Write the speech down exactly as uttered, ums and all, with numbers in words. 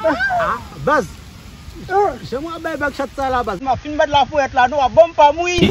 Ah, baz. Jan mwen bay bèk chat sa la, baz. M ap fin bat lafourèt la, non, w ap ban m pa mouri.